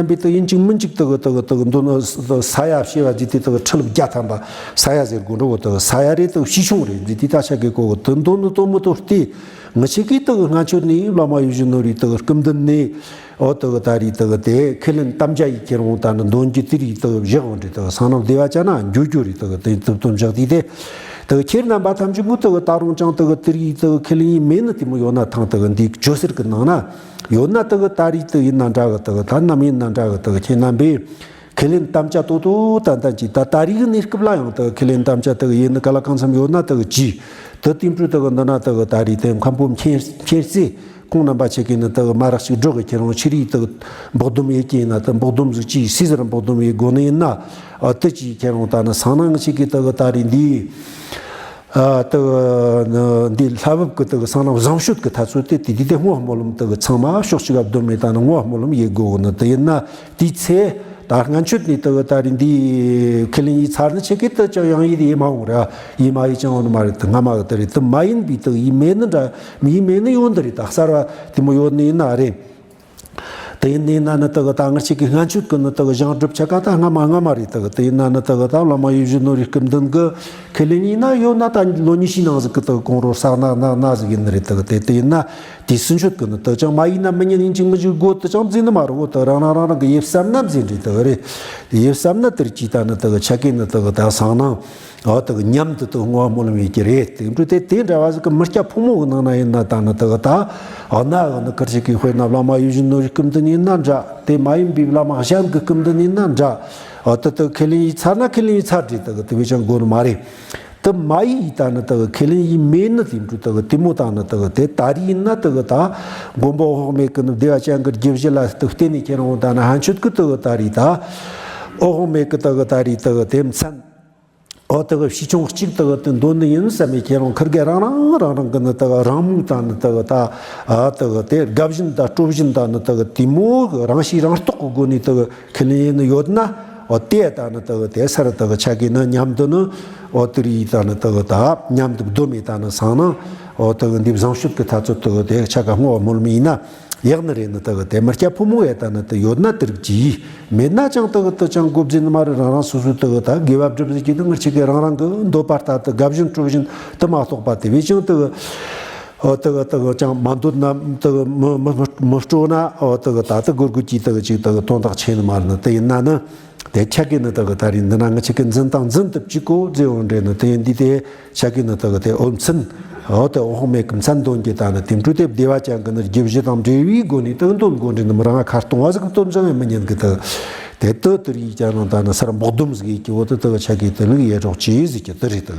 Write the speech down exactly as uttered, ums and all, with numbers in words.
བསྟན་པའི་དག་ཡིན་གཅིག་མིན་གཅིག་དག་དག་དག་འདོན་ནི་ས་ཡ་ཞེས་པ་ཅིག་དེ་དག་ཁྲི་ལ་བརྒྱ་ཐམ་པ་ས་ཡ་ཟེར་དགོས་འགྲོ་གི། དག་ས་ཡ་རེ་དག་ཕྱིས་བྱུང་རེད་འདི་དེ་ད་ཆ་གི་གོ་གི། དེ་འདོན་ནི་དོན་མི་དོ་སྟེ། ང་ཆེ་གི་དག་སྔ་ཆོད་ནས་བླ་མ་ཡིད་བཞིན་ནོར་བུའི་དག་སྐུ་མདུན་ནས། འོ་དག་ད་རེས་དག་དེ་ཁས་ལེན་དམ་བཅའ་ཡི་ཁྱེར་འོང་ད་ནི་འདོན་རྒྱུ་དེ་རིགས་དག་བཞག་འོང་རེད། དག་སང་ནམ་བདེ་བ་ཅན་ན་འགྱོ་རྒྱུ་རེད། དག་དེ་དུ་དོན་བཞག་དུས་དེ། དག་ཁྱེད་རྣམ་པ་ཐམས་ཅད་མོ་དག་ད་རུང་ཅང་དག་དེ་རིགས་དག་ཁས་ལེན་ཡི་མེད་ནི་དེ་མོ་ཡོད་ན་ཐང་། དག་འདི་ཇོ་སེར་གི་ནང་ན་ཡོད་ན་དག་ད་རེས་དག་ཡིན་ན་འདྲ་གི། དག་ད་ནམ་ཡིན་ན་འདྲ་གི། དག་ཁྱེད་རྣམ་པས་ཁས་ལེན་དམ་བཅའ་ཏོག་ཏོག་ཏན་ཏན་གྱིས་ད་ད་རེས་གི་གནས་སྐབས་ལ་ཡང་དག་ཁས་ལེན་དམ་བཅའ་དག་ཡིན་ནི་ག་ལ་གང་འཚམ་ཡོད་ན་དག་གྱིས་དུ་དེ་འཕྲོས་དག་འདི་ན་དག་ད་རེས་དེ་མཁན་པོ་མཁྱེན་མཁྱེན་སྲས། ཁོང་རྣམ་པ་ཆེ་གེ་ནི་དག་མ་རག་ཅིག་སྒྲོག་གི་ཁྱེད་རང་ཕྱི་རིགས་དག་འབོག་སྡོམ་ཡེ་གི་ཡིན་ན་དག་འབོག་སྡོམ་ཟིག་ཅིག་སྲིད་ཟེར་འབོག་སྡོམ་ཡེ་དགོ་ནི་ཡིན་ན། ཨ་དེ་ཅིག་ཁྱེད་རང་ད་ནི་སང་ནང་ཅིག་གི་དག་ད་རེས་འདི་ཨ་དག་འདི་ལྷ་བབ་གི་དག་སང་ནང་བཟང་སྤྱོད་གི་ཐ་ཚོད་དེ་དེ་དེ་དེ་བསྔོ་སྨོན་ལམ་དག་ཚང་མ་ཕྱོགས་གཅིག་ག་བསྡོམས་ནས་ད་ནི་བསྔོ་སྨོན་ལམ་ཡེ་དགོ་གི་ནི། དེ་ཡིན་ན་དེའི་ཚེ། ད་སྔ་མཆོད་ནས་དག་ད་རེས་འདི་ཁས་ལེན་ཡིས་ཚར་ནི་ཆེ་གེ་དག་ཅང་ཡང་ཡིད་ཡིད་མ་འོང་ར། ཡིད་མ་ཡིད་ཅང་འོང་ནི་མ་རེད། དག་སྔ་མ་གི་དེ་རེད། དེ་མ་ཡིན་པའི་དག་ཡིད་མེད་ནི་འདྲ་མི་ཡིད་མེད་ནི་ཡོད་འདི་རེད། ད་གསར་བ་དེ་མོ་ཡོད་ནི་ཡིན་ན་རེད། དེ་ཡིན་ནི་ཡིན་ན་ནི་དག་ད་ང་ཆེ་གེ་སྔ་མཆོད་གི་ནི་དག་བཞེངས་སྒྲུབ་ཆ་ག་ད་སྔ་མ་སྔ་མ་རེད། དག་དེ་ཡིན་ན་ནི་དག་ད་བླ་མ་ཡིད་བཞིན་ནོར་བུའི་སྐུ་མདུན་གི་ཁས་ལེན་ཡིན་ན་ཡོད་ན་ད་ལོ་ཉི་ཤུའི་ནང་ཟིག་གི་དག་གོང་རོལ་ས་ན་ན་ན་ཟིག་ཡིན་ནི་རེད། དག་དེ་དེ་ཡིན་ན། དེ་སུན་ཆོད་ཀྱི་ནི་དག་ཅང་མ་ཡིན་ན་མི་ཉན་ཡིན་གཅིག་མི་གཅིག་དགོས་དེ་ཅང་འཛིན་ནི་མ་རེད། འོ་དག་རང་རང་རང་རང་གི་ཡིད་བསམ་ན་འཛིན་རེད། དག་རེད། ཡིད་བསམ་ན་དེར་གྱིས་ད་ནི་དག་ཆ་གེ་ནི་དག་ད་སང་ནང་འོ་དག་མཉམ་དུ་དག་བསྔོ་བ་སྨོན་ལམ་ཡེ་གི་རེད། དེ་འཕྲོས་དེ་དེ་འདྲ་བ་ཟིག་གི་མི་སྐྱ་ཕོ་མོ་གི་ནང་ན་ཡིན་ན་ད་ནི་དག་ད་འོ་ན་འོ་ནི་ཁར་ཆེ་གེ་དཔེར་ན་བླ་མ་ཡིད་བཞིན་ནོར་བུའི་སྐུ་མདུན་ཡིན་ན་འདྲ། དེ་མ་ཡིན་པའི་བླ་མ་གཞན་གྱི་སྐུ་མདུན་ཡིན་ན་འདྲ། འོ་དེ་དག་ཁས་ལེན་ཡིས་ཚར་ན་ཁས་ལེན་ཡིས་ཚར་རེད། དག་དེ་བས་ཅང་དགོས་ནི་མ་རེད། དེ་མ་ཡིས་ད་ནི་དག་ཁས་ལེན་ཡིས་མེད་ནི་དེ་འདྲ་དག་དེ་མོ་ད་ནི་དག་དེ་ད་རེས་ཡིན་ན་དག་ད་མགོན་པོ་འོད་དཔག་མེད་ཀྱི་ནི་བདེ་བ་ཅན་གྱི་རྒྱུད་བཞི་ལ་དག་བརྟེན་ནས་ཁྱེད་རང་ད་ནི་ཕན་ཆད་ཀྱི་དག་ད་རེས་ད་འོད་དཔག་མེད་ཀྱི་དག་ད་རེས་དག་དེ་མཚན་འོ་དག་ཕྱིས་ཆུང་གཅིག་དག་དེ་འདོན་ནི་ཡིན་བསམ་མེད་ཁྱེད་རང་ཁིར་གེ་རང་རང་རང་རང་གི་ནི་དག་རང་མོས་ད་ནི་དག་ད་ཨ་དག་དེ་དགའ་བཞིན་ད་སྤྲོ་བཞིན་ད་ནི་དག་དེ་མོ་རང་ཤེས་རང་རྟོགས་ཀྱི་སྒོ་ནས་དག་ཁས་ལེན་ཡིན་ནི་ཡོད་ན། འོ་དེ་ད་ནི་དག་དེ་སར་དག་ཆ་གི་ནི་མཉམ་དུ་ནི་འོ་དེ་རིགས་ད་ནི་དག་ད་མཉམ་དུ་བསྡོམས་མེད་ད་ནི་སང་ནང་འོ་དག་འདི་བཟང་སྤྱོད་ཀྱི་ཐ་ཚོད་དག་དེ་ཆ་ག་བསྔོ་བ་སྨོན་ལམ་ཡིན་ན་ཡག་ནི་རེད། ནི་དག་དེ་མི་སྐྱ་ཕོ་མོ་ཡ་ད་ནི་དེ་ཡོད་ན་དེ་རིགས་ཀྱིས་མེད་ན་ཅང་དག་དེ་ཅང་དགོས་བརྫིན་ནི་མ་རེད། རང་རང་སོ་སོའི་དག་ད་དགེ་བ་སྒྲུབ་ཟེར་གྱི་དེ་ང་ཆེ་གེ་རང་རང་གི་འདོད་པ་ལྟར་དུ་དགའ་བཞིན་སྤྲོ་བཞིན་དུ་མ་གཏོགས་པ་དེ་བས་ཀྱང་དག་འོ་དག་དག་ཅང་མ་འདོད་ན་དག་མི་མི་མི་མི་སྤྲོ་ན་འོ་དག་ད་དག་སྒོར་སྒོར་གྱིས་དག་ཅིག་དག་དོན་དག་ཆེ་ནི་མ་རེད། ནི་དེ་ཡིན་ན་ནི་དེ་ཆ་གི་ནི་དག་ད་རེས་འདི་ན་ང་ཆེ་གེ་འཛིན་སྟངས་འཛིན་ཐུབ་ཅིག་གོ་རྫས་འོང་འདྲེ་ནི་དེ་འདི་དེ་ཆ་གི་ནི་དག་དེ་འོ་མཚན་འོ་དེ་འོད་དཔག་མེད་ཀྱི་མཚན་འདོན་གྱི་ད་ནི་དེ་འཕྲོས་དེ་བདེ་བ་ཅན་གྱི་ནི་རྒྱུད་བཞི་དང་འབྲེལ་བའི་སྒོ་ནས་དག་འདོན་དགོས་འདྲེ་ནི་མི་རང་ང་ཁ་གཏོང་བ་ཟིག་གི་སྟོབས་ཟིག་མི་ཉན་གི། དག་དེ་དུ་དེ་རིགས་ཀྱང་ནང་ད་ནི་སར་འབོག་སྡོམ་ཟིག་གི་འོ་དེ་དག་ཆ་གི་དེ་ལུགས་ཡེ་རོགས་ཅི་ཟིག་གི་དེ་རེད། དག་